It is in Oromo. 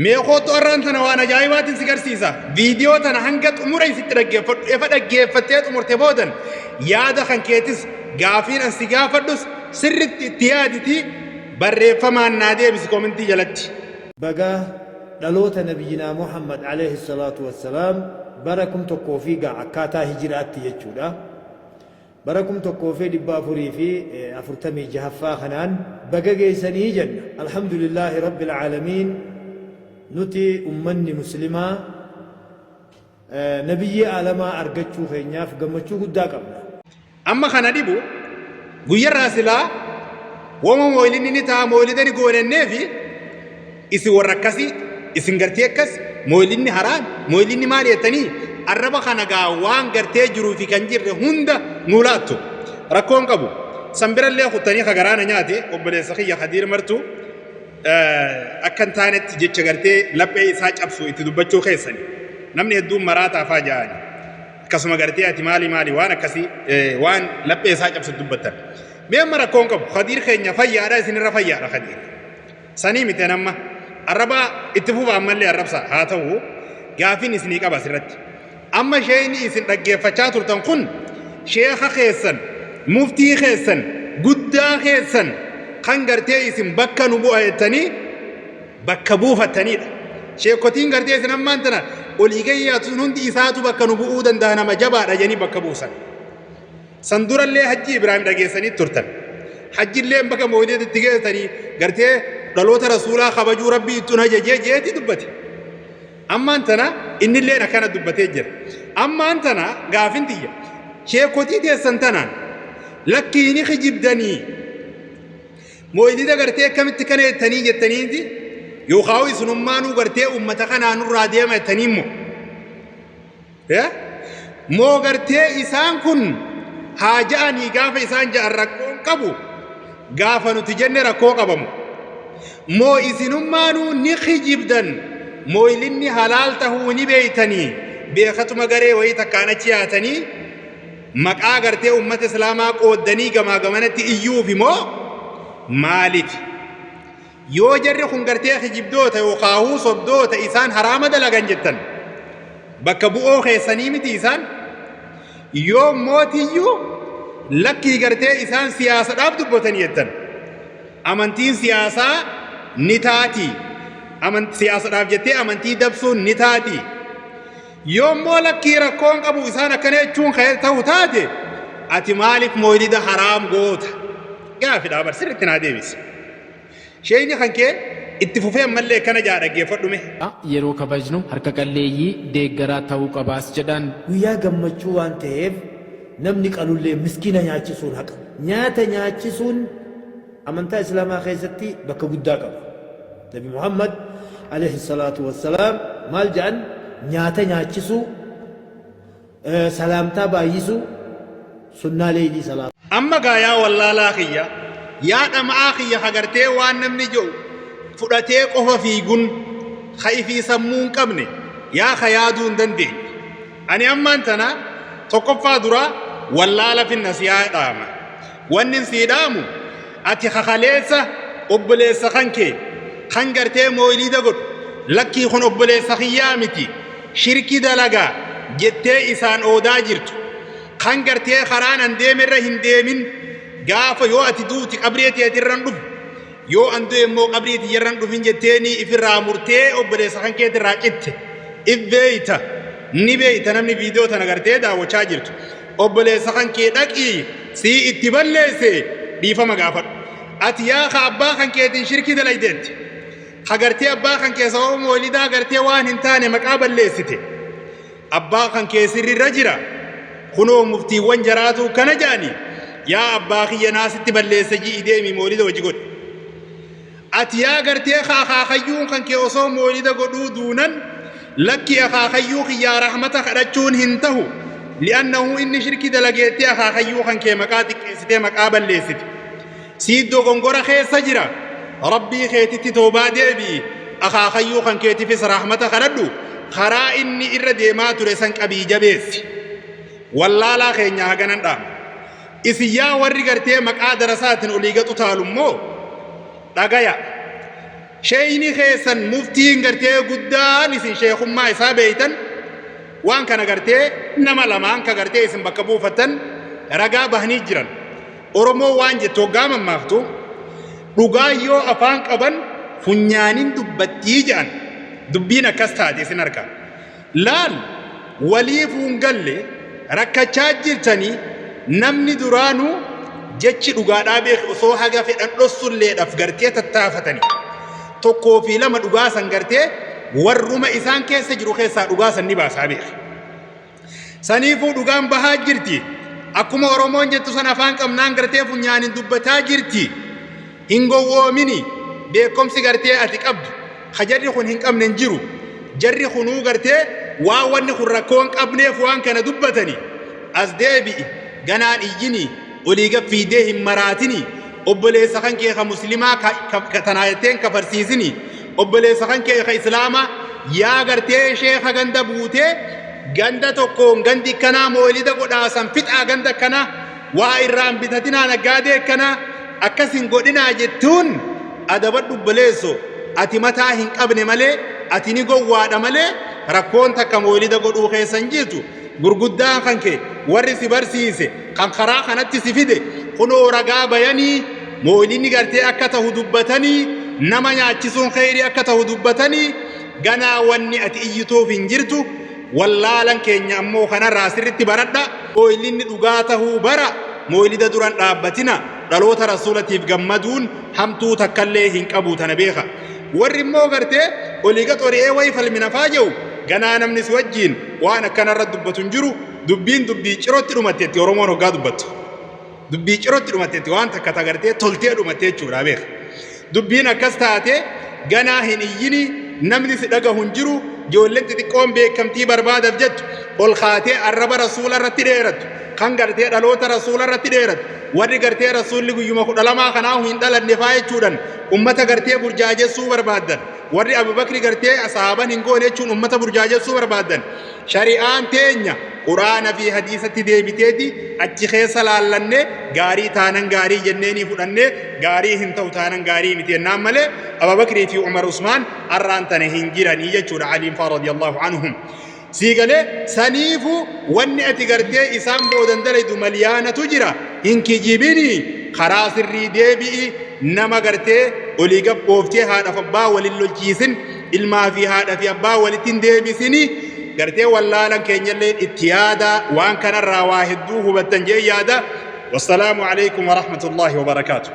Mee koottu arraan tana waan ajaa'ibaatiin si garsiisa. Viidiyoo tana hanga xumura isitti dhaggeeffadhu. Efa dhaggeeffattee xumurte boodan yaada kan keetis gaafiin an si gaafadhus sirritti itti yaaditi barreeffamaan naa deebisi komentii jalatti. Baga dhaloota Nabiyyinaa Muhammad aleyhi salaatu wassalaam bara 1000 fi gaa akkaataa hijiraatti jechuudha. Bara 1446ffaa kanaan baga geessanii jenna. Alhamdulillaahi Rabbil Aalamiin nuti ummanni Muslimaa Nabiyyii aalamaa argachuu keenyaaf gammachuu guddaa qabna. Amma kana dhibu guyyarraa silaa wama mooylinni ni ta'a mooylida ni goonenneefi isin warra akkasii isin gartee akkas mooylinni haraam mooylinni maali jettanii arraba kana gaa waan gartee jiruu fi kan jirre hunda nuu laattu rakkoon qabu san birallee kuttanii ka garaana nyaate obboleessa kiyya Kadiir Martuu akka hin taanetti jecha gartee laphee isaa cabsu itti dubbachuu keessani namni hedduun maraataa faa ja'ani akkasuma gartee ati maali maali waan akkasii waan laphee isaa cabsu dubbattan mee amma rakkoon qabu Kadiir keenya fayyaadha isinirra fayyaadha Kadiir Sanii miti an amma. Arraba itti fufa ammallee arrabsa haa ta'u gaafiin isinii qaba asirratti. Amma sheeyni isin dhaggeeffachaa turtan kun sheekha keessan, muftii keessan, guddaa keessan kan gartee isin bakka nu bu'a jettanii bakka buufattaniidha. Sheekotiin gartee isin ammaan tana olii gayyaatu sun hundi isaatu bakka nu bu'uu danda'a nama jabaadha jedhanii bakka buusan. San durallee Hajji Ibraahim dhageessanii turtan. Hajjilleen bakka mooyidee itti geessanii gartee dhaloota rasuulaa kabajuu rabbii ittuun ajajee jeeti dubbate. Ammaan tana innilleen akkana dubbatee jira. Ammaan tana gaafin tiyya. Sheekotii teessan tanaan lakkii ni kijibdanii mooyidida gartee akkamitti kana jettanii jettaniiti yookaan isinummaanuu gartee uummata kanaa nurraa deema jettanii immoo. Moo gartee isaan kun haa ja'anii gaafa isaan ja'an rakkoon qabu gaafa nuti jenne rakkoo qabamu. Moo isinummaanuu ni kijibdan mooylinni halaal tahuu ni beeytanii beekatuma garee wayii takkaan achi yaatanii maqaa gartee ummata islaamaa qooddanii gamaa gamanatti iyyuufi moo maalifi? Yoo jarri kun gartee kijibdoota yookaahuu sobdoota isaan haraama dalagan jettan bakka bu'oo keessanii miti isaan yoo mootiyyuu lakkii gartee isaan siyaasadhaaf dubbatan jettan amantiin siyaasaa ni taati siyaasadhaaf jettee amantii dabsuun ni taati yoo immoo lakkii rakkoon qabu isaan akkana jechuun kan ta'u taate ati maaliif mooylida haraam goota gaafidhaa bar sirriitti naa deebisi. Sheeyni kan kee itti fufee ammallee akkana ja'a dhaggeeffadhu mee. Yeroo kabajnu harka qalleeyyii deeggaraa ta'uu qabaas jedhan. Guyyaa gammachuu waan ta'eef namni qalullee miskiina nyaachisuun haqa. Nyaata nyaachisuun amantaa Islaamaa keessatti bakka guddaa qaba. Nabi Muhammad alayhi salaatu wassalaam maal jedhan nyaata nyaachisuu Salaamtaa baay'isuu, sunnaa leeylii salaatuu. Amma gaa yaa wallaalaa kiyya, yaa dhama'aa kiyya ka gartee waan namni je'u fudhatee qofa fiigun, ka ifii sammuu hin qabne, yaa ka yaaduu hin dandeenye. Ani ammaan tana tokkoffaa dura wallaalafin nasihaa dhaama. Wannin sii dhaamu, ati ka kaleessa obboleessa kan kee, kan gartee mooyliida godhu, lakkii kun obboleessa kiyyaa miti, shirki dalaga jettee isaan oodaa jirtu kan gartee karaan an deemerra hin deemin gaafa yoo ati duuti qabrii teetirran dhufu yoo an du'e immoo qabrii tiyyarran dhufin jetteeni ifirraa murtee obboleessa kan keetirraa citte if beeyta ni beeyta namni viidiyoo tana gartee daawwachaa jirtu obboleessa kan kee dhaqii sii itti balleesse dhiifama gaafadhu ati yaa ka abbaa kan keetiin shirkii dalaydeetti Ka gartee abbaa kan kee sababa moolidaa gartee waan hin taane maqaa balleessite. Abbaa kan kee sirrirra jira. Kunoo muftiiwwan jaraatu kana jedhani. Yaa abbaa kiyya naasitti balleesse ji'i deemi moolida hojii godhi. Ati yaa gartee ka akaakayyuun kan kee osoo moolida godhuu duunan lakki akaakayyuu kiyyaa rahmata kadhachuun hin tahu. Li'annahu inni shirki dalageetti akaakayyuu kan kee maqaa xiqqeessitee maqaa balleessite. Sii dogongora keessa jira. Rabbii keetitti toobaa deebi'i. Akaakayyuu kan keetifis rahmata kadhadhu. Karaa inni irra deemaa ture san qabii jabeessi. Wallaalaa keenya haganan dhaama. Isin yaa warri gartee maqaa darasaatiin olii gad utaalu immoo dhagaya. Sheeyni keessan muftiin gartee guddaan isin sheekummaa isaa beeytan waan kana gartee nama lamaan ka gartee isin bakka buufattan ragaa bahanii jiran. Oromoo waan jettu hoggaa mammaaktu, dhugaa yoo afaan qaban funyaanin dubbattii jedhan. Dubbiin akkas taate isin harka. Laal, waliifuu hin galle, rakkachaa jirtanii. Namni duraanuu jechi dhugaadhaa beeki, osoo haga fedhan dhossulleedhaaf gartee tattaafatanii tokkoo fi lama dhugaa san gartee warruma isaan keessa jiru keessaa dhugaa san ni baasaa beeki. Saniifuu dhugaan bahaa jirti. Akkuma Oromoon jettu san afaan qabnaan gartee funyaanin dubbataa jirti. Hin gowwoomini. Beekumsi gartee ati qabdu ka jarri kun hin qabne hin jiru. Jarri kunuu gartee waan wanni kun rakkoo hin qabneef waan kana dubbatani. As deebi'i, ganaan iyyini, olii gad fiidee hin maraatini. Obboleessa kan kee ka muslimaa ka tanaa jetteen kafarsiisini. Obboleessa kan kee ka islaamaa yaa gartee sheeka ganda buutee ganda tokkoon gandi akkanaa moolida godhaasan fixaa, ganda akkanaa waa irraan bitatinaa, naggaadee akkanaa akkas hin godhinaa jettuun adabadhu. Obboleesso, ati mataa hin qabne malee, ati ni gowwaadha malee, rakkoon takka moolida godhuu keessa hin jirtu. Gurguddaan kan kee warri si barsiise kan karaa kanatti si fide kunoo ragaa bayanii moolidni gartee akka tahu dubbatanii, nama nyaachisuun kheyrii akka tahu dubbatanii, ganaa wanni ati iyyituuf hin jirtu. Wallaalan keenya ammoo kanarraa sirritti baradha. Moolidni dhugaa tahuu bara moolida duran dhaabbatina. Dhaloota rasuulatiif gammaduun hamtuu takkallee hin qabu, tana beeka. Warri immoo gartee olii gad ori'ee wayi falmina faa jedhu, ganaa namni si wajjiin waan akkanarra dubbatu hin jiru. Dubbiin dubbii cirootti dhumatteetti. Oromoon hoggaa dubbattu dubbii cirootti dhumatteetti, waan takka tagartee toltee dhumatte jechuudha beeka. Dubbiin akkas taate ganaa hin iyyini, namni si dhagahu hin jiru. Ijoolleen xixiqqoon beekamtii barbaadaf jettu ol kaatee arraba rasuula irratti dheerattu, kan gartee dhaloota rasuula irratti dheerattu, warri gartee rasuulli guyyuma 12 kanaa hin dhalanne faa jechuudhaan ummata gartee burjaajessuu barbaaddan, warri Abubakri gartee sahaaban hin goone jechuun ummata burjaajessuu barbaaddan, shari'aan teenya quraana fi hadiisatti deebiteeti achi keessa laallanne. Gaarii taanan gaarii jenneenii fudhanne, gaarii hin ta'u taanan gaarii miti jennaan malee, Abubakrii fi Umar, Usmaan arraan tana hin jiranii jechuudha, Aliin faa radiyallahu anhum. Sii galee? Saniifu wanni ati gartee isaan boodan dalaydu malyaanatu jira. Hin kijibini, karaa sirrii deebi'i. Nama gartee olii gab ooftee haadhaaf abbaa walin lolchiisin, ilmaa fi haadha fi abbaa walitti hin deebisini. Gartee wallaalan keenyallee itti yaada, waan kanarraa waa hedduu hubattan jee yaada. Wassalaamu alaikum warahmatullaahi wabarakaatu.